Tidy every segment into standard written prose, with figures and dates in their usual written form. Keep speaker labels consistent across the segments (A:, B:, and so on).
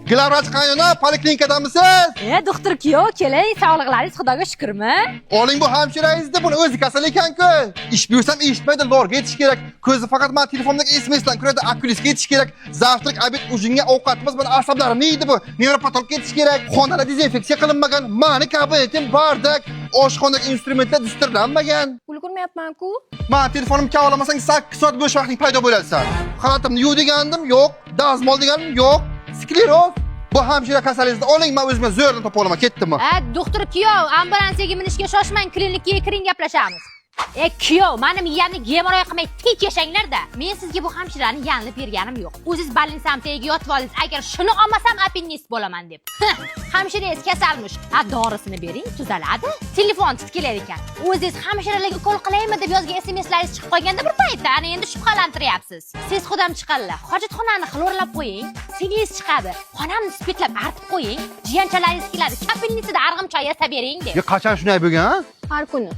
A: Главврач qaynona, poliklinikadamisiz?
B: E, doktor kuyov, keling, sog'liqlaringiz Xudoga shukrmi?
A: Oling bu hamshirayingizni, buni o'zi kasal ekan-ku. Ish buyursam eshitmaydi, lorga yetish kerak. Ko'zi faqat mana telefondagi SMSdan ko'radi, okulistga yetish kerak. Завтрак, обед, ужин ga ovqatimiz, mana asablarimni yeydi bu. Nevropatologga yetish kerak. Xonalar dezinfeksiya qilinmagan. Mani kabinetim бардак. Oshxonadagi instrumentlar distirlanmagan.
C: Ulgurmayapman-ku.
A: Man telefonimni kavlamasang 8 soat bo'sh vaqting paydo bo'lasan. Xalatimni yuv degandim, yo'q. Dazmol deganim yo'q. Skleroz. Bu hamshira kasalingizni oling, men o'zimga zo'rdan topa olaman, ketdimmi?
B: A, doktor kuyov, ambulansiyaga minishga shoshmang, klinikaga kiring, gaplashamiz. E, kuyov, mani miyamni gemoroy qilmay tinch yashanglar-da. Men sizga bu hamshirani yalinib berganim yo'q. O'ziz больница m tagiga yotib oldingiz. Agar shuni olmasam appenditsit bo'laman deb. Hamshirangiz kasalmish. A, dorisini bering, tuzaladi. Telefon titkilar ekan. O'zingiz hamshiralarga ukol qilaymi deb yozgan SMSlaringiz chiqib qolganda bir paytda ana endi shubhalantiryapsiz. Siz xudam chiqadilar. Hojatxonani xlorlab qo'ying. Singlingiz chiqadi. Xonamni spirtlab artib qo'ying. Jiyanchalaringiz keladi. Капельница da arg'imchoy yasab bering deb.
A: Ya qachon shunday bo'lgan, ha?
C: Har kuni.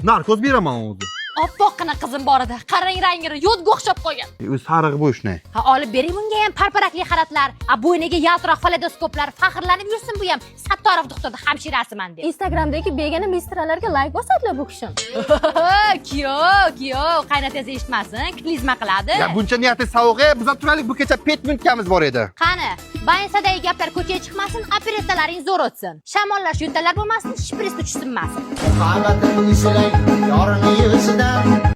A: Narkoz beraman o'zi.
B: Oppoqqina qizim bor edi. Qarang rangini, yodga o'xshab qolgan.
A: O'zi sarig'i bu shunday.
B: Ha, olib bering bunga ham parparakli xalatlar, a bo'yniga yaltiroq foledoskoplar, faxrlanib yursin bu ham Sattorov doktorda hamshirasiman deb.
C: Instagramdagi begona медсестра larga layk bosadilar bu kishi.
B: Kuyov, kuyov, qaynotangiz eshitmasin, klizma qiladi.
A: Ya buncha niyati sovuq, e, biz ham turaylik, bu kecha пятиминутка miz bor edi.
B: Qani, больница dagi gaplar ko'chaga chiqmasin, operatsiyalaring zo'r o'tsin. Shamollash, yo'tallar bo'lmasin, shpris tushsinmasin.
D: Muhabbatimni silang yorini yuzidan.